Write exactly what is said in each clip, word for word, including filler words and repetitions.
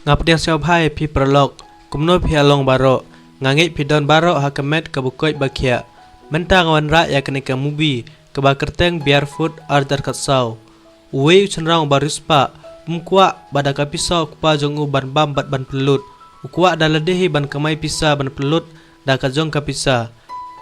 Nga pdiang sngewbha ïa phi paralok, kumno phi ïa long baroh? Nga ngeit phi don baroh ha ka met kaba koit ba khiah. Mynta nga wanrah ïa kane ka movie kaba kyrteng Barefoot ar hajar khatsaw. Uwei u shynrang uba riewspah, um kwah ba da ka pisa u kpa jong u ban bam bad ban pynlut. U kwah da lade hi ban kamai pisa ban pynlut da ka jong ka pisa.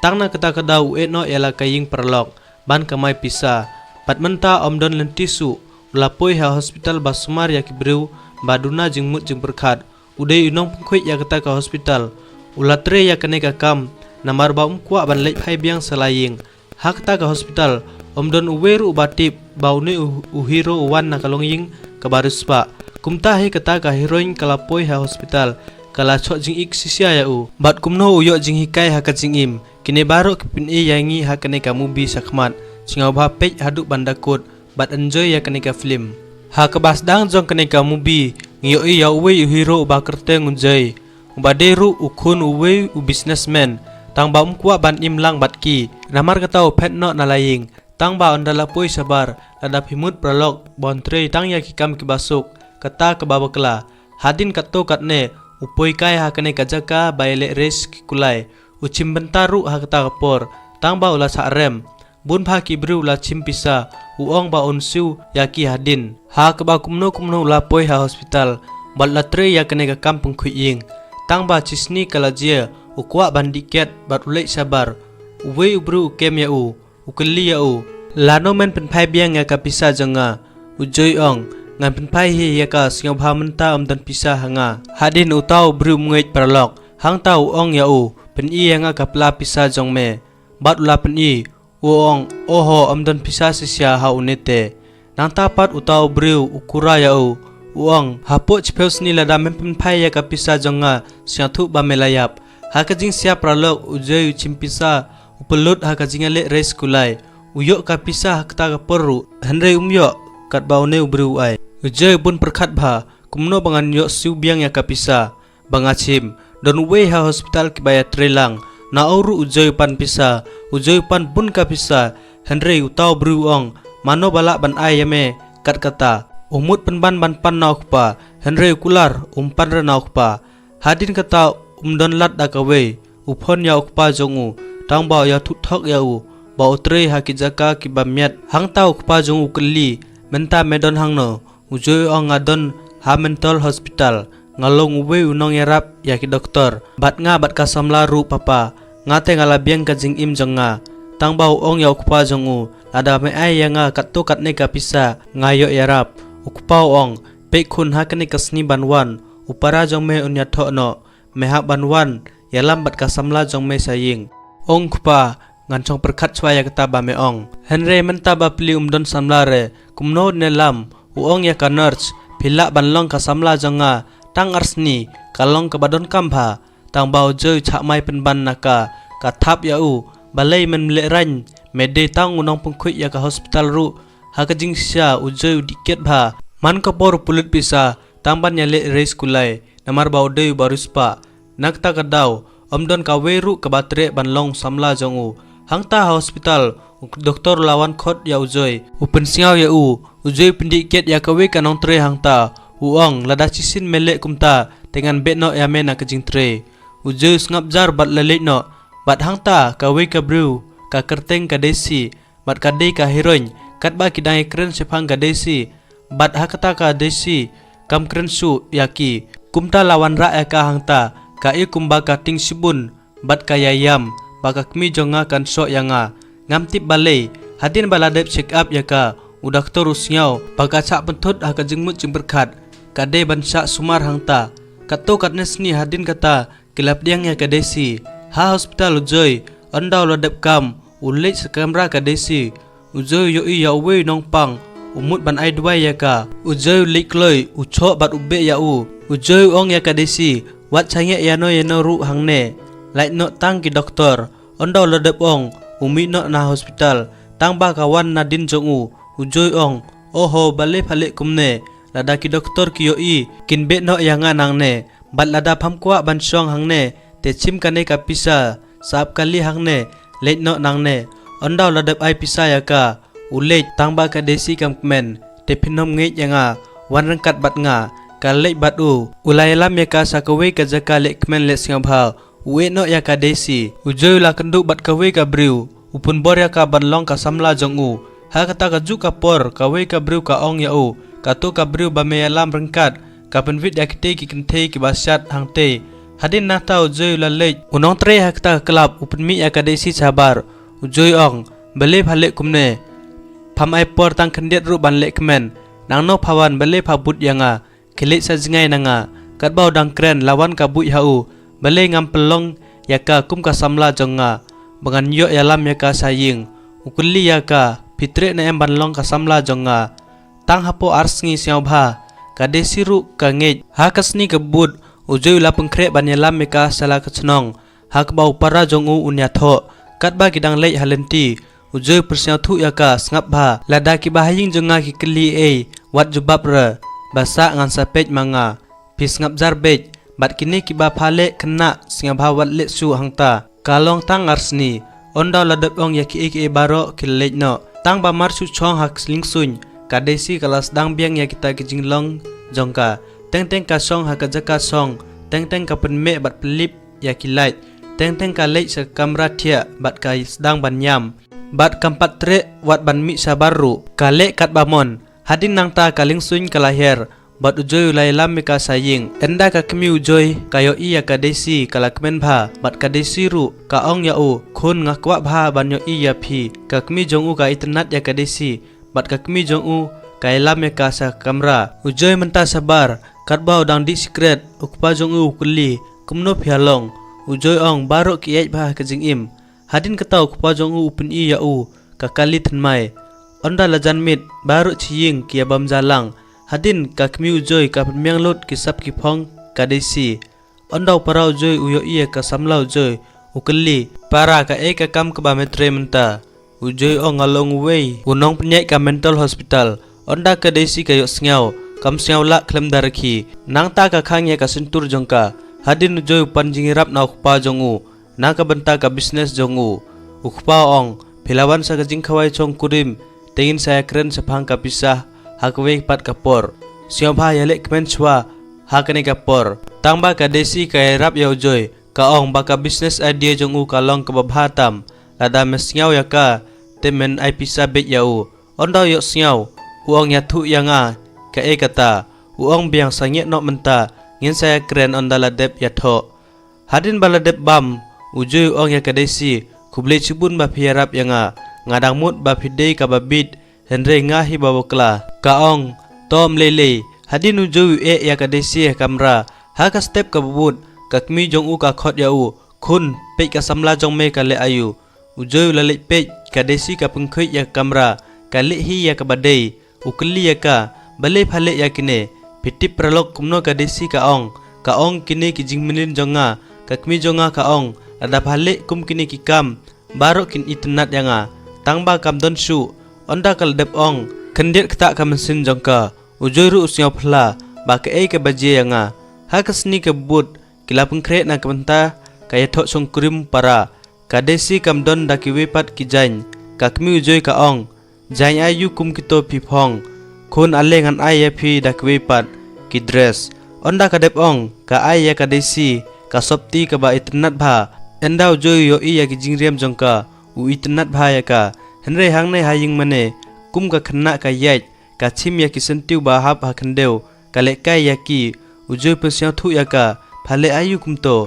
Tang na kata ka daw u ïeh noh ïa la ka ïing paralok ban kamai pisa. Bad mynta ym don lynti shuh, u la poi ha hospital ba sumar ïa ki briew ba duna jingmut jingpyrkhat. U dei u nongpynkhuid ïa kata ka hospital. U la trei ïa kane ka kam namar ba um kwah ban leit phai biang sha la ïing. Ha kata ka hospital ym don uwei ruh uba tip ba une u, u hero u wan na ka longïing kaba riewspah. Kumta hi kata ka heroine ka la poi ha hospital, ka la shoh jingïeit shisha ïa u. Bad kumno u ïoh jinghikai ha ka jingim, kine baroh ki pyni ïa ngi ha kane ka movie shakhmat. Sngewbha peit haduh ban da kut bad enjoy ïa kane ka film. Ha kaba sdang jong kane ka movie ngi ïohi ïa uwei u hero uba kyrteng u Joy, uba dei ruh u khun uwei u businessman. Tang ba um kwah ban im lang bad ki, namar kata u phet noh na la ïing. Tang ba ynda la poi shabar, la dap hi mut paralok ba un trei tang ïa ki kam kiba suk, kata kaba bakla. Hadien katto katne u poi kai ha kane ka jaka ba ïaleh race ki kulai. U shim bynta ruh ha kata ka por, tang ba u la shah rem. Bun bha ki briew u la shim pisa, u ong ba un siew ïa ki hadien. Ha kaba kumno kumno u la poi ha hospital bad la trei ïa kane ka kam pynkhuid ïing. Tang ba shisngi ka la jia, u kwah ban dih kiad bad u leit shabar. Uwei u briew u kem ïa u, u kylli ïa u, lano men pynphai biang ïa ka pisa jong nga? U Joy u ong, ngan pynphai hi ïa ka, sngewbha mynta ym don pisa ha nga. Hadien uta u briew um ngeit paralok, hangta u ong ïa u, pyni ïa nga ka pla pisa jong me. Bad u la pyni, u ong, oho, ym don pisa shisha ha une te. Nangta pat uta u briew u kura ïa u, u ong, hapoh shiphew sngi lada mem pynphai ïa ka pisa jong nga, sngewthuh ba me la ïap. Ha ka jingshisha paralok, u Joy u shim pisa, u pynlut ha ka jingïaleh race kulai. U ïoh ka pisa ha kata ka por ruh, hynrei um ïoh katba une u briew u ai. U Joy u bun pyrkhat bha, kumno ba ngan ïoh siew biang ïa ka pisa ba nga shim. Don uwei ha hospital kiba ïatrei lang. Na u ruh u Joy u pan pisa, u Joy u pan bun ka pisa. Hynrei uta u briew u ong, mano ba lah ban ai ïa me kat kata? U mut pynban ban pan na u kpa, hynrei u kular um pan re na u kpa. Hadien kata um don lad da kawei, u phone ïa u kpa jong u, tang ba u ïathuh thok ïa u ba u trei ha ki jaka kiba miat. Hangta u kpa jong u kylli, mynta me don hangno? U Joy u ong, nga don ha mental hospital, nga long uwei u nongïarap ïa ki doktor, bad nga bad ka samla ruh papa, nga te nga la biang ka jingim jong nga. Tang ba u ong ïa u kpa jong u, lada me ai ïa nga katto katne ka pisa, nga ïoh ïarap. U kpa u ong, peit khun, ha kane ka sngi ban wan, u para jong me un ïathoh noh, me hap ban wan ïalam bad ka samla jong me sha ïing. Ong kpa, ngan shong pyrkhat shuwa ïa kata ba me ong. Hynrei mynta ba pli um don samla re, kumno un ïalam? U ong ïa ka nurse, phi lah ban long ka samla jong nga tang ar sngi, ka long kaba donkam bha. Tang ba u Joy u shah mai pynban na ka, ka thap ïa u, balei men lehrain, me dei tang u nongpynkhuid ïa ka hospital ruh. Ha ka jingshisha u Joy u dih kiad bha, man ka por u pynlut pisa tang ban ïaleh race kulai, namar ba u dei uba riewspah. Na kata ka daw ym don kawei ruh kaba treh ban long samla jong u. Hangta ha hospital u doktor u la wan khot ïa u Joy, u pynsngew ïa u. U Joy u pyndih kiad ïa kawei ka nongtrei hangta, u ong, lada shisien me leh kumta te ngan beh noh ïa me na ka jingtrei. U Joy u sngap jar bad la leit noh. Bad hangta kawei ka briew, ka kyrteng ka Daisy, bad ka dei ka heroine, katba ki dang ïakren shaphang ka Daisy. Bad ha kata ka Daisy kam kren shuh ïa ki. Kumta la wanrah ïa ka hangta, ka i kumba ka tieng shibun bad ka ïaïam ba ka kmie jong nga kan shoh ïa nga. Ngam tip balei, hadien ba la dep check up ïa ka, u doktor u sngew ba ka shah pynthut ha ka jingmut jingpyrkhat, ka dei ban shah sumar hangta. Katto katne sngi hadien kata ki la pdiang ïa ka Daisy. Ha hospital u Joy, ynda u la dep kam, u leit sha kamra ka Daisy. U Joy u ïohi ïa uwei u nongpang, u mut ban ai duwai ïa ka. U Joy u leit kloi, u shoh bad u beh ïa u. U Joy u ong ïa ka Daisy, wat shaniah ïano ïano ruh hangne, lait noh tang ki doktor. Ynda u la dep ong, u mih noh na hospital. Tang ba ka wan nadien jong u, u Joy u ong, oho, balei pha leh kumne? Lada ki doktor ki ïohi, kin beh noh ïa nga nangne. Bad lada pham kwah ban shong hangne, te shim kane ka pisa, sap kali hangne, leit noh nangne. Ynda u la dep ai pisa ïa ka, u leit. Tang ba ka Daisy kam kmen, te phin ym ngeit ïa nga, wan ryngkat bad nga. ka leit bad u. U la ïalam ïa ka sha kawei ka jaka lehkmen lehsngewbha. U ïeh noh ïa ka Daisy. U Joy u la kynduh bad kawei ka briew, u pynbor ïa ka ban long ka samla jong u. Ha kata kajuh ka por, kawei ka briew ka ong ïa u, kato ka briew ba me ïalam ryngkat ka pynwit ïa kitei ki kynthei kiba shad hangtei. Hadien nangta u Joy u la leit. U nongtrei ha kata ka club u pynmih ïa ka Daisy shabar. U Joy u ong, balei pha leh kumne? Pham ai por tang khyndiat ruh ban lehkmen. Nangno pha wan, balei pha bud ïa nga? Khie leit sha jngai na nga. Katba u dang kren la wan ka buit ha u. Balei ngam pynlong ïa ka kum ka samla jong nga, ba ngan ïoh ïalam ïa ka sha ïing? U kylli ïa ka, phi treh ne em ban long ka samla jong nga? Tang hapoh ar sngi sngewbha, ka Daisy ruh ka ngeit. Ha ka sngi kaba bud, u Joy u la pynkhreh ban ïalam ïa ka sha la ka chnong. Ha kaba u para jong u un ïathoh. Katba ki dang leit ha lynti, u Joy u pyrsngewthuh ïa ka, sngap bha. Lada kiba ha ïing jong nga ki kylli ei, wat jubab re. Ba sah ngan sa peit ma nga. Phi sngap jar beit. Bad kine kiba pha leh khynnah, sngewbha wat leh shuh hangta. Ka long tang ar sngi. Ynda u la dep ong ïa kiei kiei baroh ki la leit noh. Tang ba mar shu shong ha ka sling suiñ, ka Daisy ka la sdang biang ïa kita ki jinglong jong ka. Teng teng ka shong ha ka jaka shong. Teng teng ka pynmeh bad pynlip ïa ki light. Teng teng ka leit sha ka kamra thiah bad ka sdang ban ïam. Bad kam pat treh wat ban mih shabar ruh. Ka leh katba mon. Hadien nangta ka liengsuiñ ka la hiar. Bad u Joy u la ïalam ïa ka sha ïing. Ynda ka kmie u Joy ka ïohi ïa ka Daisy ka la kmen bha. Bad ka Daisy ruh ka ong ïa u, khun, nga kwah bha ban ïohi ïa phi. Ka kmie jong u ka itynnad ïa ka Daisy. Bad ka kmie jong u ka ïalam ïa ka sha ka kamra. U Joy mynta shabar, katba u dang dih sikret, u kpa jong u u kylli, kumno phi ïa long? U Joy u ong, baroh ki ïaid bha ha ka jingim. Hadien kata u kpa jong u u pyni ïa u ka kali thymmai. Ynda la jan miet, baroh shi ïing ki ïa bam ja lang. Hadien ka kmie u Joy ka pynbiang lut ki sap ki phong ka Daisy. Ynda u para u Joy u ïohi ïa ka samla u Joy, u kylli, para, kaei ka kam kaba me trei mynta? U Joy u ong, nga long uwei u nongpynïaid ka mental hospital. Ynda ka Daisy ka ïohsngew, kam sngew lah khlem da rakhe. Nangta ka khang ïa ka sintur jong ka. Hadien u Joy u pan jingïarap na u kpa jong u. Na ka bynta ka business jong u. U kpa u ong, phi la wan sha ka jingkhawai shongkurim, te ngin sa ïakren shaphang ka pisa ha kawei pat ka por. Sngewbha ïaleh kmen shuwa ha kane ka por. Tang ba ka Daisy ka ïarap ïa u Joy, ka ong ba ka business idea jong u ka long kaba bha tam. Lada me sngew ïa ka, te men ai pisa beit ïa u. Ynda u ïohsngew, u ong, ïathuh ïa nga kaei kata. U ong biang, sangeh noh mynta, ngin sa ïakren ynda la dep ïathoh. Hadien ba la dep bam, u Joy u ong ïa ka Daisy, khublei shibun ba phi ïarap ïa nga. Nga dang mut ba phi dei kaba bit, hynrei nga hi ba bakla. Ka ong, to ym lei lei. Hadien u Joy u ïeh ïa ka Daisy ha kamra. Ha ka step kaba bud, ka kmie jong u ka khot ïa u, khun, peit ka samla jong me ka leh aïu. U Joy u la leit peit, ka Daisy ka pynkhuid ïa ka kamra, ka leh hi ïa kaba dei. U kylli ïa ka, balei pha leh ïa kine? Phi tip paralok kumno ka Daisy ka ong? Ka ong, kine ki jingmynin jong nga. Ka kmie jong nga ka ong, lada pha leh kum kine ki kam, baroh kin itynnad ïa nga. Tang ba kam don shuh. Ynda ka la dep ong, khyndiat ktah ka mynsiem jong ka. U Joy ruh u sngewphylla ba kaei kaba jia ïa nga. Ha ka sngi kaba bud, ki la pynkhreh na ka bynta ka ïathoh shongkurim para. Ka Daisy kam don da kiwei pat ki jaiñ. Ka kmie u Joy ka ong, jaiñ aïu kum kito phi phong? Khun, ale ngan ai ïa phi da kiwei pat ki dress. Ynda ka dep ong, ka ai ïa ka Daisy ka sopti kaba itynnad bha. Ynda u Joy u ïohi ïa ki jingriam jong ka, u itynnad bha ïa ka. Hynrei hangne ha ïing mane, kum ka khynnah ka ïaid, ka shim ïa ki syntiew ba hap ha khyndew, ka lehkai ïa ki. U Joy u pynsngewthuh ïa ka, pha leh aïu kumto?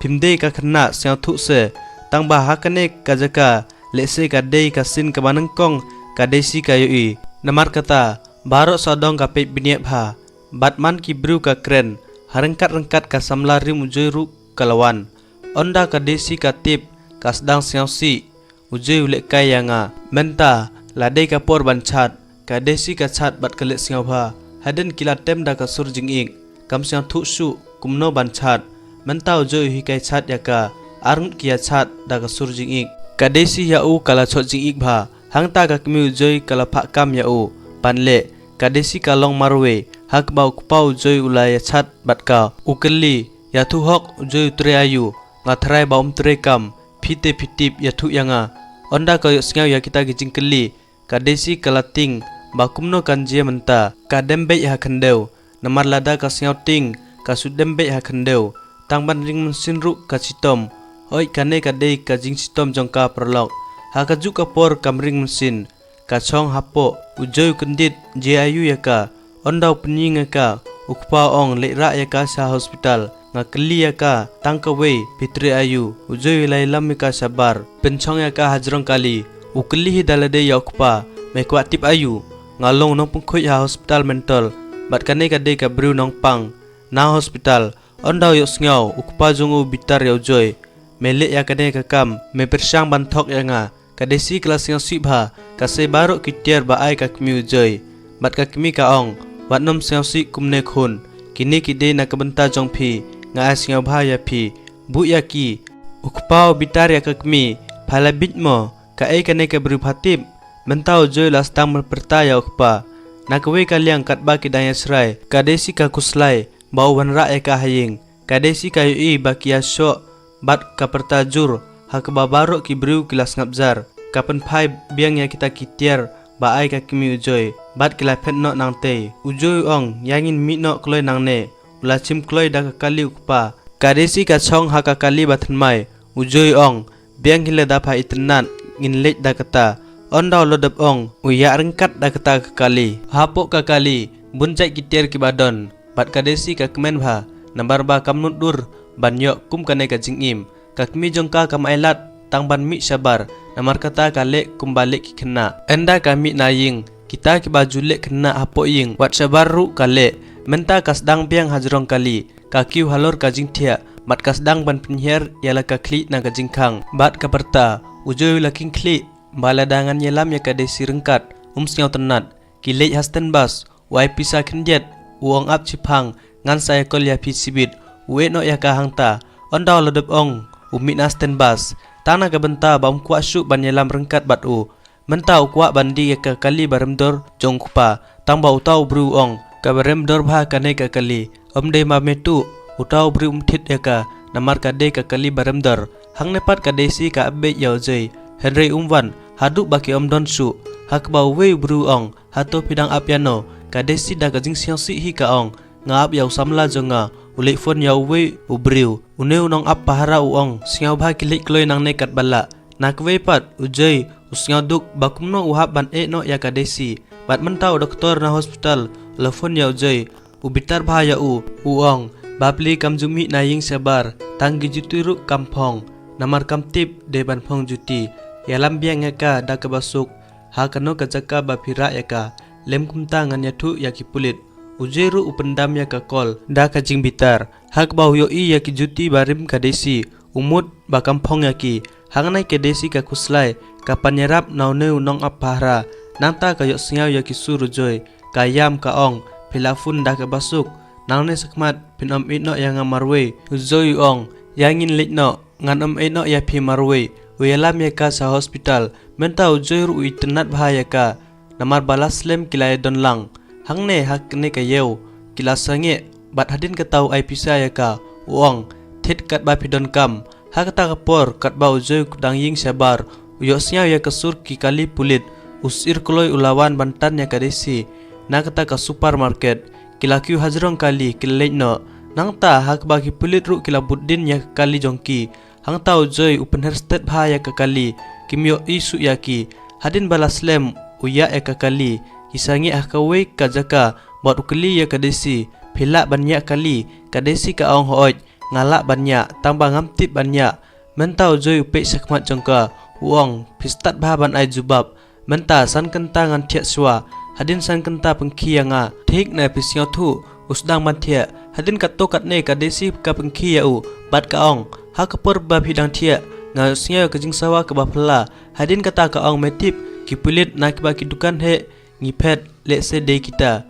Phim dei ka khynnah, sngewthuh se. Tang ba ha kane ka jaka, lehse ka dei ka sien kaba nyngkong ka Daisy ka ïohi. Namar kata, baroh sawdong ka peit bniah bha. Bad man ki briew ka kren, ha ryngkat ryngkat ka samla rim u Joy ruh ka la wan. Ynda ka Daisy ka tip, ka sdang sngewsih. U Joy u lehkai ïa nga. Mynta la dei ka por ban chat. Ka Daisy ka chat bad ka leh sngewbha. Hadien ki la tem da ka sur jingïeid. Kam sngewthuh shuh kumno ban chat. Mynta u Joy u hikai chat ïa ka. Arngut ki ïa chat da ka sur jingïeid. Ka Daisy ïa u ka la chot jingïeid bha. Hangta ka kmie u Joy ka la phah kam ïa u ban leh. Ka Daisy ka long marwei. Ha kaba u kpa u Joy u la ïa chat bad ka. U kylli, ïathuh hok, u Joy u trei aïu? Nga tharai ba um trei kam. Phi te phi tip, ïathuh ïa nga. Ynda ka ïohsngew ïa kita ki jingkylli, ka Daisy ka la tieng ba kumno kan jia mynta. Ka dem beit ha khyndew. namar lada ka sngewting ka shu dem beit ha khyndew, tang ban ring mynsiem ruh ka chitom. Hooid, kane ka dei ka jingshitom jong ka paralok. Ha kajuh ka por kam ring mynsiem, ka chong hapoh, u Joi u kyndit, jia aiu ïa ka. Ynda u pynïeng ïa ka, u kpa u ong leit rah ïa ka sha hospital. Nga kylli ïa ka tang kawei, phi trei aiu? U Joi u la ïalam ïa ka shabar, pynchong ïa ka hajrong kali. U kylli hi da lade ïa u kpa, me kwah tip aiu? Nga long nongpynkhuid ha hospital mental, bad kane ka dei ka briew nongpang. Na hospital, ynda u ïohsngew, u kpa jong u u bitar ïa u Joi. Me leh ïa kane ka kam, me pyrshang ban thok ïa nga. Ka Desi ka la sngewsih bha, ka sei baroh ki tiar ba ai ka kmie u Joi. Bad ka kmie ka ong, wat nym sngewsih kumne khun. Kine ki dei na ka bynta jong phi, nga ai sngewbha ïa phi. Buh ïa ki. U kpa u bitar ïa ka kmie, pha la bieit mo, kaei kane ka briew pha tip? Mynta u Joi u la sdang ban pyrta ïa u kpa. Na kawei ka liang katba ki dang ïa shrai, ka Desi ka khuslai ba u wanrah ïa ka ha ïing. Ka Desi ka ïohi ba ki ïa shoh bad ka pyrta jur, ha kaba baroh ki briew ki la sngap jar. Ka pynphai biang ïa kita ki tiar ba ai ka kmie u Joi, bad ki la phet noh nangtei. U Joi u ong, ïa ngin mih noh kloi nangne. U la chim kloi da ka kali u kpa. Ka Desi ka chong ha ka kali ba thymmai. U Joi u ong, biang hi lada pha itynnad, ngin leit da kata. Ynda u la dep ong, u ïaid ryngkat da kata ka kali. Hapoh ka kali, bun jait ki tiar kiba don. Bad ka Desi ka kmen bha, namar ba kam nud dur ban ïoh kum kane ka jingim. Ka kmie jong ka kam ailad tang ban mih shabar, namar kata ka leh kumba leh ki khynnah. Ynda ka mih na ïing, kita kiba ju leh khynnah hapoh ïing, wat shabar ruh ka leh. Mynta ka sdang biang hajrong kali, ka kiew halor ka jingthiah, bad ka sdang ban pynhiar ïa la ka khlieh na ka jingkhang. Bad ka pyrta, u Joi u la kheiñ khlieh ba lada ngan ïalam ïa ka Desi ryngkat, um sngewtynnad. Ki leit ha stand bus, u ai pisa khyndiat, u ong ap shiphang, ngan sa ïa call ïa phi shibit. U ïeh noh ïa ka hangta. Ynda u la dep ong, u mih na stand bus. Tang na ka bynta ba um kwah shuh ban ïalam ryngkat bad u. Mynta u kwah ban die ïa ka kali ba rem dor jong u kpa. Tang ba uta u briew u ong, kaba rem dor bha kane ka kali. Ym dei ma me tuh, uta u briew um thied ïa ka, namar ka dei ka kali ba rem dor. Hangne pat ka Desi ka ap beit ïa u Joi. Hynrei um wan, haduh ba ki ym don shuh. Ha kaba uwei u briew u ong, hato phi dang ap ïano? Ka Desi da ka jingsngewsih hi ka ong, nga ap ïa u samla jong nga. U leit phone ïa uwei u briew. Une u nongap pahara u ong, sngewbha ki leit kloi nangne katba lah. Na kawei pat, u Joi u sngewduk ba kumno u hap ban ïeh noh ïa ka Desi. Bad mynta u doktor na hospital u la phone ïa u Joi. U bitar bha ïa u, u ong, bapli kam ju mih na ïing shabar, tang ki juti ruh kam phong. Namar kam tip dei ban phong juti. Ïalam biang ïa ka da kaba suk ha kano ka jaka ba phi rah ïa ka. Lym kumta ngan ïathuh ïa ki pulit. U Joi ruh u pyndam ïa ka call da ka jingbitar, ha kaba u ïohi ïa ki juti barim ka Desi. U mut ba kam phong ïa ki. Hangne ka Desi ka khuslai, ka pan ïarap na une u nongap pahara. Nangta ka ïohsngew ïa ki sur u Joi. Ka ïam, ka ong, phi la phone da kaba suk. Nangne shakhmat phin ym ïeh noh ïa nga marwei. U Joi u ong, ïa ngin leit noh, ngan ym ïeh noh ïa phi marwei. U ïalam ïa ka sha hospital. Mynta u Joi ruh u itynnad bha ïa ka, namar ba la slem ki la ïadon lang. Hangne ha kane ka ïew ki la sangeh, bad hadien kata u ai pisa ïa ka, u ong, thied katba phi donkam. Ha kata ka por, katba u Joi u dang ïeng shabar, u ïohsngew ïa ka sur ki kali pulit. U syir kloi u la wan ban tan ïa ka Desi na kata ka supermarket. Ki la kiew hajrong kali, ki la leit noh. Nangta, ha kaba ki pulit ruh ki la bud dien ïa ka kali jong ki. Hangta u Joi u pynher stet bha ïa ka kali, kim ïohi shuh ïa ki. Hadien ba la slem u ïa ïa ka kali, ki sangeh ha kawei ka jaka, bad u kylli ïa ka Desi, phi lah ban ïa kali? Ka Desi ka ong, hooid, nga lah ban ïa, tang ba ngam tip ban ïa. Mynta u Joi u peit shakhmat jong ka, u ong, phi stad bha ban ai jubab. Mynta san kynta ngan thiah shuwa. Hadien san kynta pynkhih ïa nga. Thik ne phi sngewthuh? U sdang ban thiah. Hadien katto katne ka Desi ka pynkhih ïa u, bad ka ong, ha ka por ba phi dang thiah, nga sngew ka jingsawa kaba phylla. Hadien kata ka ong, me tip, ki pulit na kiba ki dukan heh ngi phet, lehse dei kita.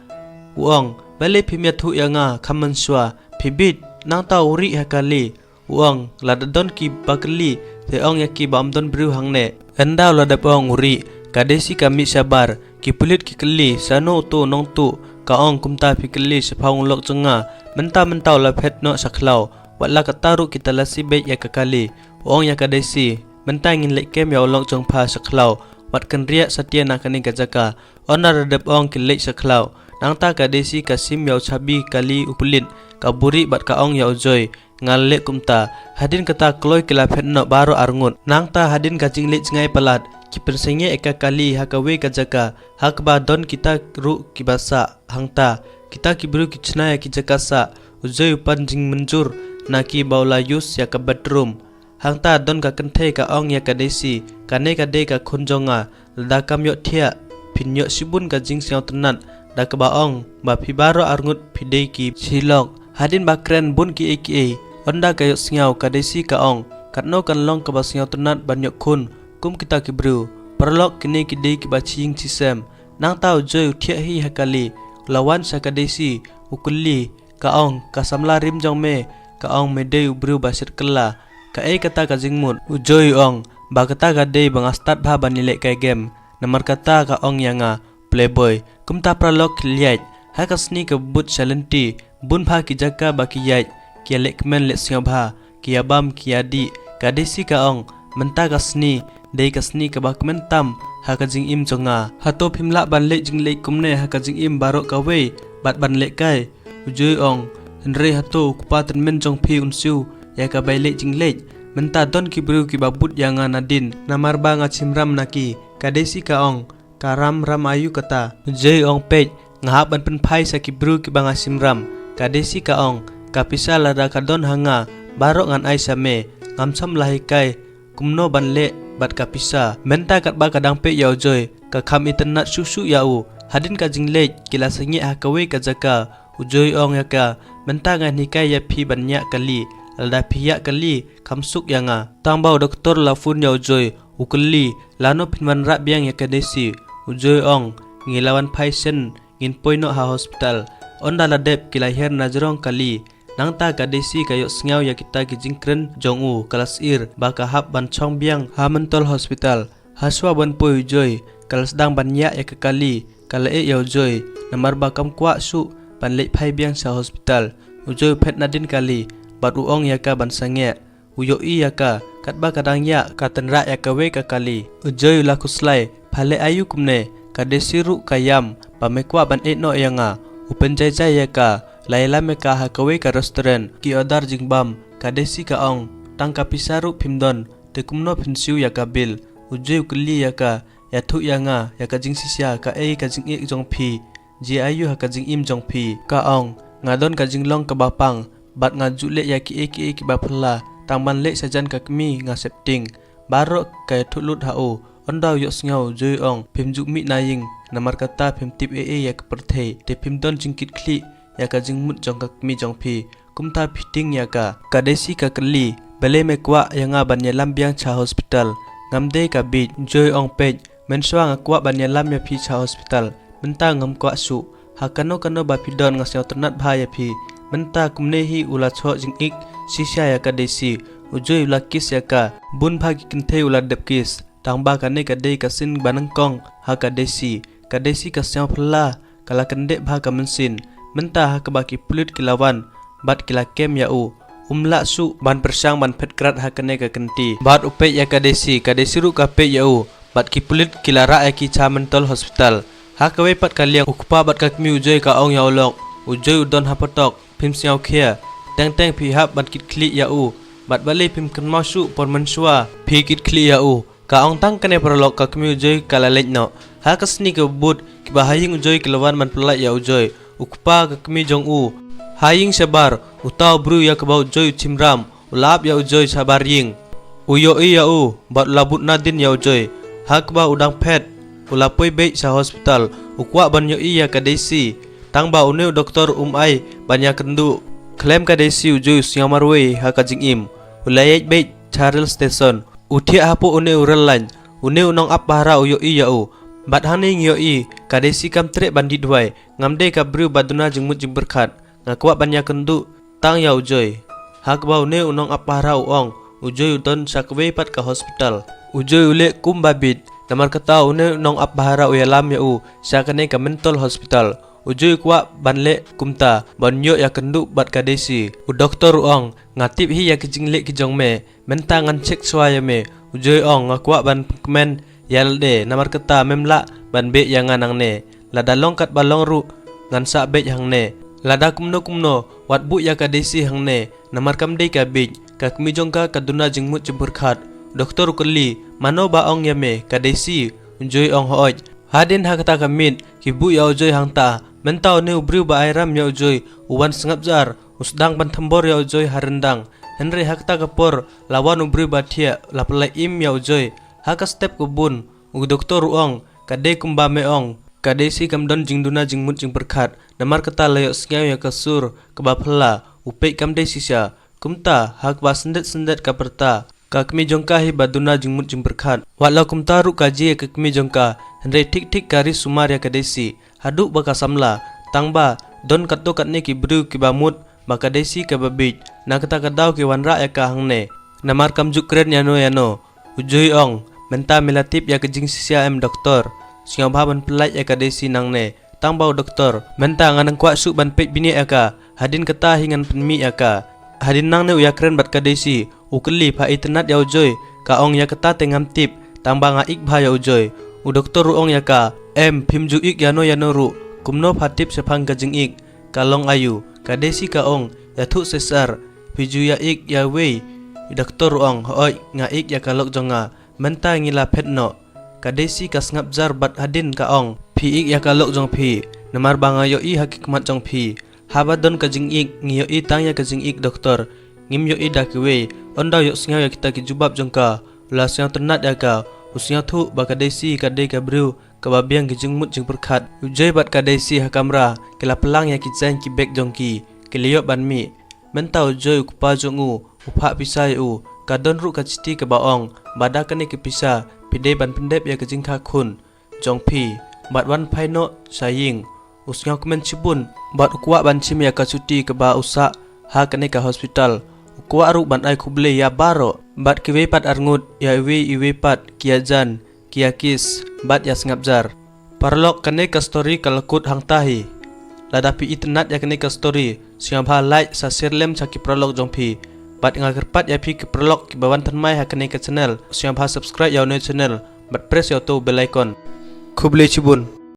U ong, balei phim ïathuh ïa nga kham mynshuwa? Phi bieit. Nangta u rieh ha kali. U ong, lada don kiba kylli, te ong ïa ki ba ym don briew hangne. Ynda u la dep ong u rieh, ka Desi ka mih shabar. Ki pulit ki kylli, shano uto u nongtuh? Ka ong, kumta phi kylli shaphang u lok jong nga. Mynta mynta u la phet noh sha khlaw. Wat la katta ruh ki talasi beit ïa ka kali. U ong ïa ka Desi, mynta ngin leit kem ïa u lok jong pha sha khlaw. Wat kynriah satia na kane ka jaka. Ynda la dep ong ki leit sha khlaw, Nangta ka Desi ka sim ïa u chabi kali u pulit, ka buri bad ka ong ïa u Joy, nga leh kumta. Hadien kata kloi ki la phet noh baroh arngut. Nangta hadien ka jingleit jngai palat, ki pynsangeh ïa ka kali ha kawei ka jaka, ha kaba don kita ruh kiba sah. Hangta kita ki briew ki chna ïa ki jaka sah. U Joy u pan jingmynjur na ki ba u la use ïa ka bathroom. Hangta don ka kynthei ka ong ïa ka Desi, kane ka dei ka khun jong nga, lada kam ïoh thiah, phin ïoh shibun ka jingsngewtynnat, da kaba ong ba phi baroh arngut phi dei ki shilok. Hadien ba kren bun kiei kiei, ynda ka ïohsngew ka Desi ka ong, katno kan long kaba sngewtynnat ban ïoh khun kum kita ki briew. Paralok, kine ki dei kiba shi ïing shi sem. Nangta u Joy u thiah hi ha kali, u la wan sha ka Desi, u kylli, ka ong, ka samla rim jong me, ka ong me dei u briew ba shet kylla. Kaei kata ka jingmut? U Joy u ong ba kata ka dei ba nga stad bha ban ïalehkai game. Namar kata ka ong ïa nga playboy. Kumta paralok, ki leit ha ka sngi ka bud sha lynti, bun bha ki jaka ba ki ïaid, ki ïaleh kmen leh sngewbha, ki ïabam ki ïadih. Ka Desi ka ong, mynta ka sngi dei ka sngi kaba kmen tam ha ka jingim jong nga. Hato phim lah ban leh jingleh kumne ha ka jingim baroh kawei bad ban lehkai? U Joy u ong, hynrei hato u kpa tymmen jong phi un siew ïa ka bai leh jingleh? Mynta don ki briew kiba bud ïa nga nadien, namar ba nga shim ram na ki. Ka Desi ka ong, ka ram, ram aïu kata? U Joy u ong, peit, nga hap ban pynphai sha ki briew kiba nga shim ram. Ka Desi ka ong, ka pisa lada ka don ha nga, baroh ngan ai sha me. Ngam shym la hikai kumno ban leh bad ka pisa. Mynta katba ka dang peit ïa u Joy, ka kham itynnat shuh shuh ïa u. Hadien ka jingleit, ki la sangeh ha kawei ka jaka. U Joy u ong ïa ka, mynta ngan hikai ïa phi ban ñiah kali. Lada phi ñiah kali, kham suk ïa nga. Tang ba u doktor u la phone ïa u Joy, u kylli, lano phin wanrah biang ïa ka Desi? U Joy u ong, ngi la wan phai shen, ngin poi noh ha hospital. Ynda la dep, ki la hiar na jrong kali. Nangta ka Desi ka ïohsngew ïa kita ki jingkren jong u, ka la sheptieng ba ka hap ban shong biang ha mental hospital. Hashwa ban poi u Joy, ka la sdang ban ñiah ïa ka kali, ka la ïeh ïa u Joy, namar ba kam kwah shuh ban leit phai biang sha hospital. U Joy u phet nadien kali bad u ong ïa ka ban sangeh. U ïohi ïa ka, katba ka dang ñiah, ka tynrah ïa kawei ka kali. U Joy u la khuslai, pha leh aïu kumne? Ka Desi ruh ka ïam ba me kwah ban ïeh noh ïa nga. U pynjai jai ïa ka, la ïalam ïa ka ha kawei ka restaurant, ki order jingbam. Ka Desi ka ong, tang ka pisa ruh phim don, te kumno phin siew ïa ka bill? U Joy u kylli ïa ka, ïathuh ïa nga ïa ka jingshisha, kaei ka jingeh jong phi? Jia aïu ha ka jingim jong phi? Ka ong, nga don ka jinglong kaba pang, bad nga ju leh ïa kiei kiei kiba phylla, tang ban leh shajan ka kmie nga sheptieng. Baroh ka ïathuh lut ha u. Ynda u ïohsngew, u Joy u ong, phim ju mih na ïing, namar kata phim tip ei ei ïa ka pyrthei, te phim don jingkitkhlieh ïa ka jingmut jong ka kmie jong phi. Kumta phi tieng ïa ka. Ka Desi ka kylli, balei me kwah ïa nga ban ïalam biang sha hospital? Ngam dei ka bieit. U Joy u ong, peit, mynshuwa nga kwah ban ïalam ïa phi sha hospital, mynta ngam kwah shuh. Ha kano kano ba phi don nga sngewtynnat bha ïa phi. Mynta kumne hi u la shoh jingïeit shisha ïa ka Desi. U Joy u la kiss ïa ka. Bun bha ki kynthei u la dep kiss, tang ba kane ka dei ka sien ba nyngkong ha ka Desi. Ka Desi ka sngew phylla, ka la kyndit bha ka mynsiem. Mynta ha kaba ki pulit ki la wan bad ki la kem ïa u, um lah shuh ban pyrshang ban phet krad ha kane ka kynti. Bad u peit ïa ka Desi, ka Desi ruh ka peit ïa u, bad ki pulit ki la rah ïa ki sha mental hospital. Ha kawei pat ka liang, u kpa bad ka kmie u Joy ka ong ïa u lok, u Joy u don hapotok, phim sngewkhia. Teng teng phi hap ban kitkhlieh ïa u, bad balei phim kynmaw shuh por mynshuwa phi kitkhlieh ïa u? Ka ong tang kane paralok, ka kmie u Joy ka la leit noh. Ha ka sngi ka bud, kiba ha ïing u Joy ki la wan ban pyllait ïa u Joy. U kpa, ka kmie jong u. Ha ïing shabar, uta u briew ïa kaba u Joy u shim ram u la ap ïa u Joy shabar ïing. U ïohi ïa u bad u la bud nadien ïa u Joy. Ha kaba u dang phet, u la poi beit sha hospital. U kwah ban ïohi ïa ka Desi, tang ba une u doktor um ai ban ïakynduh. Khlem ka Desi, u Joy u sngewmarwei ha ka jingim. U la ïaid beit sha rail station. U thiah hapoh une u rail line. Une u nongap pahara u ïohi ïa u. Bad hangne ngi ïohi ka Desi kam treh ban dih duwai. Ngam dei ka briew ba duna jingmut jingpyrkhat. Nga kwah ban ïakynduh tang ïa u Joy. Ha kaba une u nongap pahara u ong, u Joy u don sha kawei pat ka hospital. U Joy u leh kumba bieit, namar kata une u nongap pahara u ïalam ïa u sha kane ka mental hospital. U Joy u kwah ban leh kumta ban ïoh ïakynduh bad ka Desi. U doktor u ong, nga tip hi ïa ki jingleh ki jong me. Mynta ngan check shuwa ïa me. U Joy u ong, nga kwah ban pynkmen ïa lade, namar kata mem lah ban beh ïa nga nangne. Lada long katba long ruh, ngan sah beit hangne. Lada kumno kumno, wat buh ïa ka Daisy hangne, namar kam dei ka bieit. Ka kmie jong ka ka duna jingmut jingpyrkhat. Doktor u kylli, mano ba ong ïa me, ka Daisy? U Joi ong, hooid. Hadien ha kata ka miet, ki buh ïa u Joi hangta. Mynta une u briew ba ai ram ïa u Joi, u wan sngap jar, u sdang ban thombor ïa u Joi ha ryndang. Hynrei ha kata ka por, la wan u briew ba thiah, la pynlait im ïa u Joi. Ha ka step ka bun, u doktor u ong, ka dei kumba me ong. Ka Daisy kam don jingduna jingmut jingpyrkhat, namar kata la ïohsngew ïa ka sur kaba phylla, u peit kam dei shisha. Kumta, ha kaba syndet syndet ka pyrta, ka kmie jong ka hi ba duna jingmut jingpyrkhat. Wat la kumta ruh ka jia ïa ka kmie jong ka, hynrei thik thik ka ri sumar ïa ka Daisy. Haduh ba ka samla, tang ba don katto katne ki briew kiba mut ba ka Daisy kaba bieit, na kata ka daw ki wanrah ïa ka hangne. Namar kam ju kren ïano ïano. U Joi ong, mynta me la tip ïa ka jingshisha em doktor? Sngewbha ban pynlait ïa ka Daisy nangne. Tang ba u doktor, mynta ngan nang kwah shuh ban peit bniah ïa ka. Hadien kata hi ngan pynmih ïa ka. Hadien nangne u ïakren bad ka Daisy, u kylli, pha itynnad ïa u Joi? Ka ong, ïa kata te ngam tip, tang ba nga ïeit bha ïa u Joi. U doktor u ong ïa ka, em, phim ju ïeit ïano ïano ruh, kumno pha tip shaphang ka jingïeit? Ka long aïu? Ka Daisy ka ong, ïathuh shisha, phi ju ïeit ïa uwei? U doktor u ong, hooid, nga ïeit ïa ka lok jong nga. Mynta ngi la phet noh. Ka Daisy ka sngap jar bad hadien ka ong, phi ïeit ïa ka lok jong phi, namar ba nga ïohi ha ki khmat jong phi. Haba don ka jingïeit, ngi ïohi tang ïa ka jingïeit doktor. Ngim ïohi da kiwei. Ynda u ïohsngew ïa kita ki jubab jong ka, u la sngewtynnad ïa ka, u sngewthuh ba ka Daisy ka dei ka briew kaba biang ki jingmut jingpyrkhat. U Joi bad ka Daisy ha kamra, ki la pynlang ïa ki jaiñ ki bag jong ki, ki la ïoh ban mih. Mynta u Joi u kpa jong u, u phah pisa ïa u, ka don ruh ka chithi kaba ong, ba da kane ka pisa, phi dei ban pyndep ïa ka jingkha khun jong phi, bad wan phai noh sha ïing. U sngewkmen shibun, bad u kwah ban shim ïa ka chuti kaba u sah ha kane ka hospital. U kwah ruh ban ai khublei ïa baroh, bad kiwei pat arngut, ïa iwei iwei pat ki ïajan, ki ïakis, bad ïasngap jar. Paralok, kane ka story ka la kut hangta hi. Lada phi itynnad ïa kane ka story, sngewbha like, sa share lem sha ki paralok jong phi. Bad nga kyrpad ïa phi ki paralok kiba wan thymmai ha kane ka channel, sngewbha subscribe ïa une u channel, bad press ïa uto u bell icon. Khublei shibun.